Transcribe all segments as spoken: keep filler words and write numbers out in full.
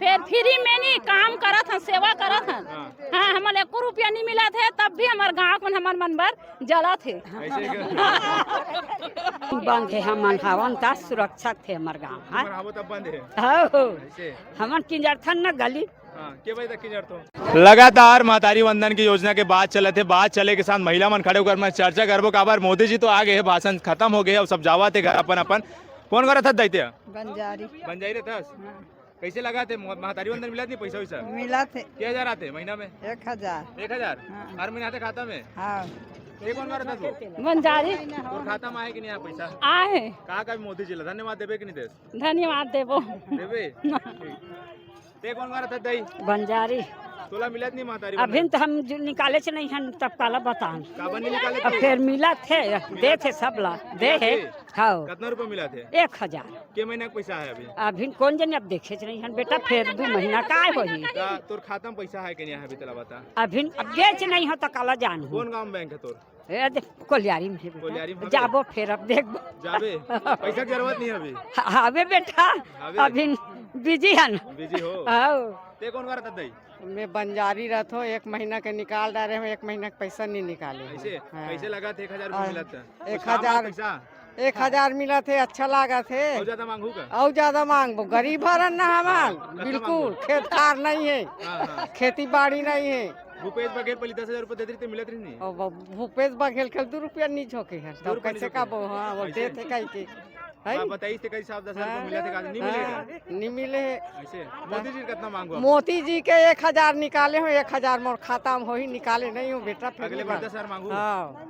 फेर फ्री में नहीं, काम करत हन, सेवा करत हन। हाँ। हाँ, हमन एको रुपया नहीं मिलत हे, तब भी हमर गाँव के मन हमर मन बर जलत हे। ऐसे ही कर- बंद हे, हमन हवन त सुरक्षित हे हमर गाँव, हाँ। हमर हवो तब बंद हे। हाँ, हो। ऐसे। हमन किंजरथन न गली। हाँ, के बजे तक किंजरथो? लगातार महतारी वंदन की योजना के बात चलत हे, बात चले के साथ महिला मन खड़े होकर मैं चर्चा करबो, काबर मोदी जी तो आ गए हे, भाषण खत्म हो गए हे, अब सब जावत हे घर अपन अपन। कौन करत हस दाई ते? बंजारी। बंजारी रहत हस? हाँ। कैसे लगत हे? मो-, महतारी वंदन मिलत नहीं पैसा वैसा? मिलत हे। के हजार आथे महीना में? एक हजार। एक हजार? हाँ। हर महीना आथे खाता में? हाँ। ते कौन करत हस? बंजारी। तोर खाता में आहे कि नहीं आहे पैसा? आहे। का का मोदी जी ला धन्यवाद देबे कि नहीं देस? धन्यवाद देबो। देबे? ठीक। ते कौन करत हस दाई? बंजारी। तोला मिलत नहीं महतारी वंदन? अभिन तो हम जो निकालेच नहीं हन, तब काला बतान। काबर नहीं निकाले अब थे? फेर मिलत हे, देत हे सब ला, दे हे। मिलत हे? हाँ। कतना रुपया मिलत हे? एक हजार। के महीना के पैसा हे अभी? अभिन कौन जने अब देखेच नहीं हन बेटा, फेर दू महीना काय होही? त तोर खाता में पैसा हे कि नहीं हे अभी, तेला बता। अभिन अब गेच नहीं हो त काला जानहूँ। कौन गाँव में बैंक हे तोर? ए, देख, कोलियारी में हे बेटा। कोलियारी में हवे? जाबो फेर अब देखबो। जाबे? पैसा के जरूरत नहीं हे अभी? ह-, हवे बेटा, हवे? अभिन बिजी हन। बिजी हो? हाँ। ते कौन करत हस दाई? मैं बंजारी रहत हों, एक महीना के निकाल डारे हों, एक महीना के पैसा नहीं निकाले हों। ऐसे? हाँ। कैसे लगत हे एक हजार रुपया और मिलत हे? एक कुछ काम हे हजार, पैसा? एक हजार मिलत हे, अच्छा लागत हे। अउ ज्यादा मांगहू का? अउ ज्यादा मांगबो, गरीब हरन ना हमन, हाँ, कतना बिल्कुल, मांगबो? खेत खार नहीं हे, हाँ, हाँ। खेती बाड़ी नहीं हे। भूपेश बघेल पहली दस हजार रुपया देत रहिस ते मिलत रहिस नहीं? अब भूपेश बघेल के दू रुपया नहीं झोंके हे, दू तब रुपया नहीं कैसे झोंके? का बो-, हाँ, वो ऐसे? देत हे कहीं के। है? बा-, बताइस ते कहीं साहब दस हजार रुपया हाँ। मिलत हे का? नहीं मिले हे का? हाँ, नहीं मिले हे। ऐसे? मोदी जी कतना मांगो आप? मोदी जी के एक हजार निकाले हों, एक हजार मोर खाता में होही, निकाले नहीं हों बेटा, फेर अगले बार निकाल। दस हजार मांगू। हाँ।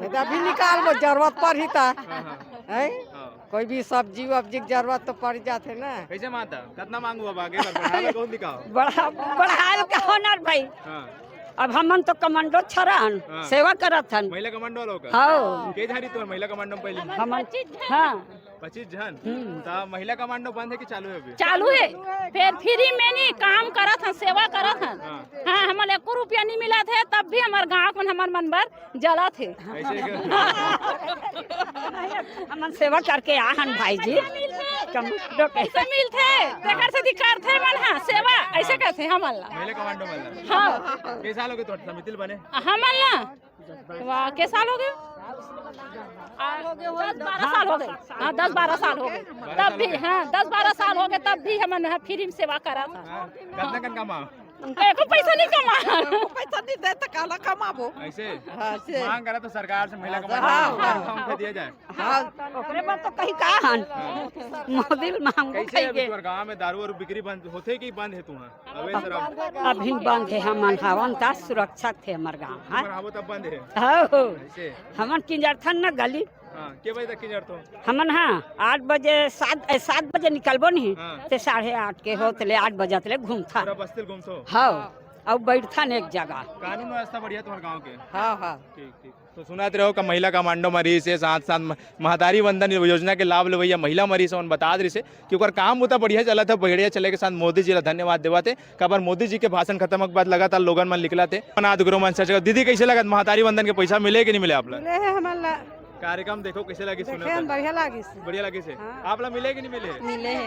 नहीं तो अभी निकालबो, जरूरत पड़ही त। हाँ, हाँ। हैं? हाँ। कोई भी सब्जी वब्जी के जरूरत तो पड़ जाथे ना। कैसे माता? कतना मांगू अब आगे बार बढ़ावे कौन दिखाओ? बढ़ा-, बढ़ाए का होना भाई। हाँ। अब हमन तो कमांडो छरन, हाँ। सेवा करत हन। महिला कमांडो वालों का? हाँ। के झारी तो महिला कमांडो में पहले? हमन, हाँ। पच्चीस झन? हम्म। त महिला कमांडो बंद हे कि चालू हे अभी? चालू हे। फेर फ्री में नहीं, काम करत हन, सेवा करत हन। हाँ। हाँ, हमन एको रुपया नहीं मिलत हे, तब भी हमर गाँव के मन हमर मन बर जलत हे। ऐसे ही कर- हमन सेवा करके आ हन भाई जी। कमांडो के। पैसा मिलथे, तेकर से दिखारथे मन, हाँ, सेवा ऐसे करथे हमन ला। महिला कमांडो मन ला। हाँ। के साल हो गए तो समिति ल बने? हमन ला वाह, के साल हो गए? आ, दस बारह साल हो गए। हाँ, दस बारह साल हो गए। तब भी, हाँ, दस बारह साल हो गए, तब भी हमन ह फ्री में सेवा करत हन। हाँ, कतना कन कमा? उनका एको पैसा नहीं कमा। एको पैसा नहीं दे त काला कमाबो? ऐसे? हाँ, से। मांग करा तो सरकार से महिला हाँ, कमांडो हाँ, हाँ। उनका दिया जाए। हाँ। ओकरे बर तो कहीं का हन? हाँ। मोदी ल मांगबो कैसे कहीं अभी के। तोर गांव में दारू वारू बिक्री बंद होथे कि बंद हे तुहां? अबे शराब। अभिन बंद हे, हमन हवन त सुरक्षित हे हमर गांव, हाँ। हमर हवो तब बंद हे। हाँ हो। ऐसे? हमन किंजरथन न गली। हाँ, के बजे तक किंजरथो? हमन, हाँ, आठ बजे, सात, ए, सात बजे निकलबो नहीं, हाँ। ते साढ़े आठ के होत ले आठ बजे तले घूमथन। पूरा बस्ती ल घूमथो? हाँ, अउ बैठथन एक जगह। कानून व्यवस्था बढ़िया तुम्हारे गांव के? हाँ, हाँ। ठीक, ठीक। तो सुनत रहो का महिला कमांडो म रहिस हे, साथ साथ म-, महतारी वंदन योजना के लाभ लेवैया महिला म रहिस हे, उन बतात रहिस हे कि ओकर काम बुता बढ़िया चलत हे, बढ़िया चले के साथ मोदी जी ला धन्यवाद देवत हे। काबर मोदी जी के भाषण खत्म के बाद लगातार लोगन मन निकलत हे। अनाथ गुरु मन से दीदी कैसे लगत महतारी वंदन के पैसा मिले कि नहीं मिले आप ला? मिले हे हमन ला। कार्यक्रम देखो कैसे लगे, देखे सुने हन, बढ़िया लागिस। बढ़िया लगे से। हाँ। आप ला मिले कि नहीं मिले? मिले हे।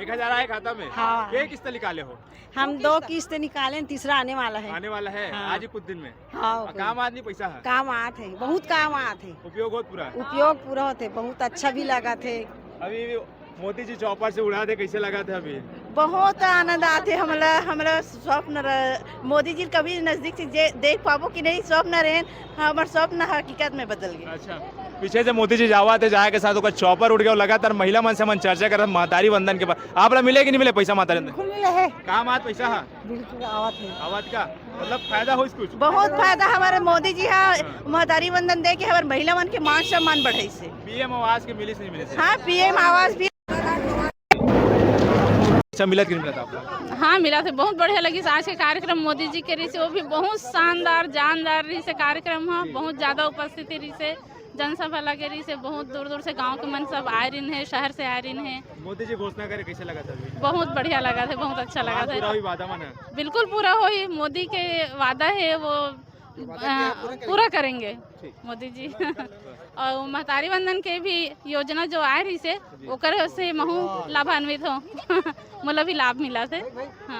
एक हजार आए खाता में? हाँ। के किस्त निकाले हो? हम दो किस्त निकाले, तीसरा आने वाला है। आने वाला है? हाँ। आज ही कुछ दिन में? हाँ, और काम आत नहीं पैसा है? काम आत है, बहुत काम आत है। उपयोग होत पूरा? उपयोग पूरा होत है, बहुत अच्छा भी लागत है। अभी मोदी जी चॉपर से उड़ा दे, कैसे लागत है अभी? बहुत आनंद आत है हमला, हमला स्वप्न रह, मोदी जी कभी नजदीक से जे, देख पाबो कि नहीं, स्वप्न रहे, हमर स्वप्न हकीकत में बदल गए। अच्छा, पीछे से मोदी जी जावत हे, जाए के साथ ओकर चॉपर उड़ गया, लगातार महिला मन से मन चर्चा करत महतारी वंदन के बाद। आप ला मिले कि नहीं मिले पैसा महतारी वंदन? बिल्कुल मिले है। काम आत पैसा हा? बिल्कुल आवत है। आवत का? मतलब फायदा होइस कुछ? बहुत फायदा हमारे मोदी जी हा, हाँ। महतारी वंदन दे के हमारे महिला मन के मान सम्मान बढ़ाइस हे। पीएम आवास के मिलिस नहीं मिलिस? हाँ, पीएम आवास भी। अच्छा, मिलत कि नहीं मिलत आप लोग? हाँ, मिलत हे, बहुत बढ़िया लगिस आज के कार्यक्रम मोदी जी के रहिस हे, वो भी बहुत शानदार, जानदार रहिस हे कार्यक्रम हा, बहुत ज्यादा उपस्थिति रहिस हे, जनसभा लगे रहिस हे, बहुत दूर दूर से गांव के मन सब आए रहिन हे, शहर से आए रहिन हे। मोदी जी घोषणा करे, कैसे लगत हे अभी? बहुत बढ़िया लगत हे, बहुत अच्छा लगत हे। पूरा होही वादा मन? बिल्कुल पूरा होही, मोदी के वादा हे वो, अ, पूरा करेंगे मोदी जी। और महतारी वंदन के भी योजना जो आए रहिसे, ओकर से महू लाभान्वित हो। मोला भी लाभ मिला से। हाँ।